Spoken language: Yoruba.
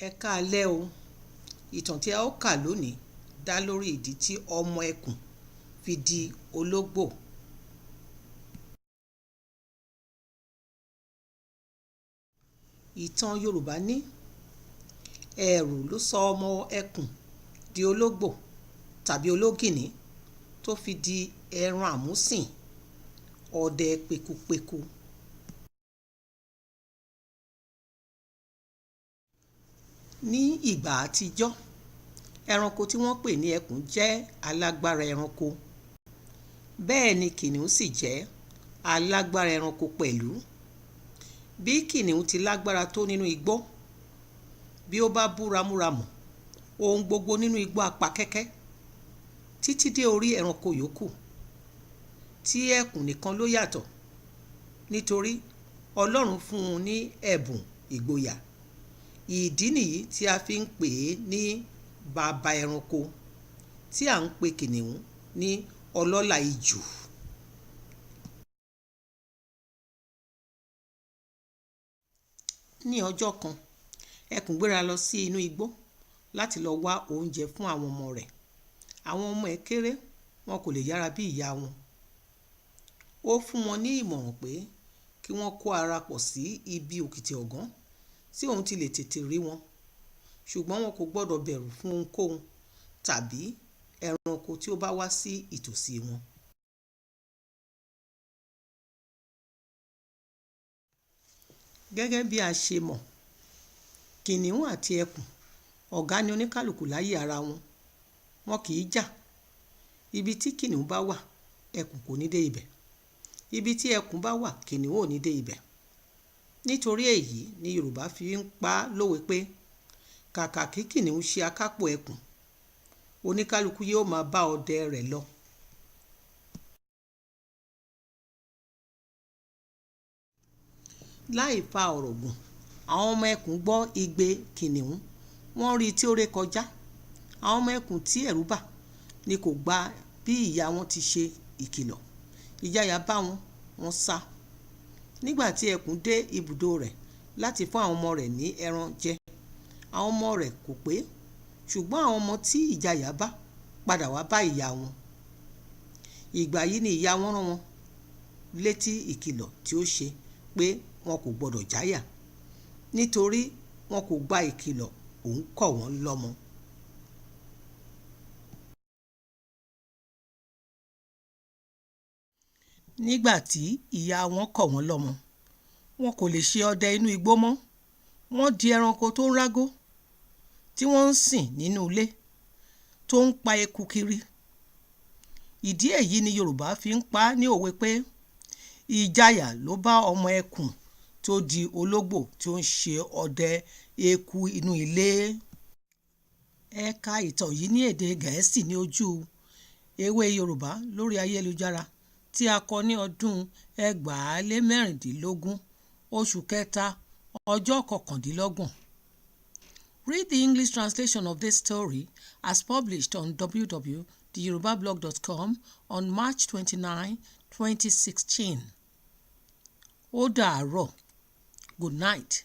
Ẹ káalẹ́ o. Ìtàn tí a ó kà lónìí dá lórí ìdí tí ọmọ ẹkùn fi di ológbò. Ìtàn Yorùbá ní ẹ̀rù ló sọ ọmọ ẹkùn di ológbò tàbí ológìnní tó fi di ẹran àmúsìn, ọdẹ pekupeku. Ní ìgbà àtijọ́, ẹranko tí wọ́n pè ní ẹkùn jẹ́ alágbára ẹranko. Bẹ́ẹ̀ ni kìnìún sì jẹ́ alágbára ẹranko pẹ̀lú. Bí kìnìún ti lágbára tó nínú igbó, bí ó bá bú ramúramù, ohun gbogbo nínú igbó á pa kẹ́kẹ́ títí dé orí ẹranko yòókù. Tí ẹkùn nìkan ló yàtọ̀, nítorí Ọlọ́run fún un ní ẹ̀bùn ìgboyà. Ìdí nìyí tí a fi ń pè é ní baba ẹranko, tí à ń pe kìnìún ní ọlọ́lá ijù. Ní ọjọ́ kan, ẹkùn gbéra lọ sí inú igbó láti lọ wá oúnjẹ fún àwọn ọmọ rẹ̀. Àwọn ọmọ ẹ̀ kéré, wọn kò lè yára bí ìyá wọn. Ó fún wọn ní ìmọ̀ràn pé kí wọ́n kó ara pọ̀ sí ibi òkìtì ọ̀gán tí òun ti lè tètè rí wọn. Ṣùgbọ́n wọn kò gbọdọ̀ bẹ̀rù fún ohunkóhun tàbí ẹranko tí ó bá wá sí ìtòsí wọn. Gẹ́gẹ́ bí a ṣe mọ̀, kìnìún àti ẹkùn ọ̀gá ni oníkálukú láyé ara wọn. Wọn kì í jà. Ibi tí kìnìún bá wà, ẹkùn kò ní dé ibẹ̀. Ibi tí ẹkùn bá wà, kìnìún ò ní dé ibẹ̀. Nítorí èyí ni Yorùbá fi ń pa lówe pé kàkà kí kìnìún ṣe akápò ẹkùn, oníkálukú yóò máa bá ọdẹ rẹ̀ lọ. Láì fa ọ̀rọ̀ gùn, àwọn ọmọ ẹkùn gbọ́ igbe kìnìún, wọ́n rí i tí ó ré kọjá. Àwọn ọmọ ẹkùn tí ẹ̀rù bà ní kò gba bí ìyá wọn ti ṣe ìkìlọ̀. Ìjayà bá wọn, wọ́n sá. Nígbà tí ẹkùn dé ibùdó rẹ̀ láti fún àwọn ọmọ rẹ̀ ní ẹran jẹ, àwọn ọmọ rẹ̀ kò pé, ṣùgbọ́n àwọn ọmọ tí ìjayà bá padà wá bá ìyá wọn. Ìgbà yìí ni ìyá wọn rán wọn létí ìkìlọ̀ tí ó ṣe pé wọn kò gbọdọ̀ jáyà, nítorí wọn kò gba ìkìlọ̀, òun kọ̀ wọ́n lọ́mọ. Nígbà tí ìyá wọn kọ̀ wọ́n lọ́mọ, wọn kò lè ṣe ọdẹ inú igbó mọ́. Wọ́n di ẹranko tó ń rágó, tí wọ́n ń sìn nínú ilé, tó ń pa eku kiri. Ìdí èyí ni Yorùbá fi ń pa ní òwe pé ìjayà ló bá ọmọ ẹkùn tó di ológbò tí ó ń ṣe ọdẹ eku inú ilé. Ẹ ka ìtàn yìí ní èdè Gẹ̀ẹ́sì ní ojú ewé Yorùbá lórí ayélujára tí a kọ ní ọdún 2016, oṣù kẹta, ọjọ́ 29. Read the English translation of this story as published on www.theyorubablog.com on March 29, 2016. Ó dàárọ̀. Good night.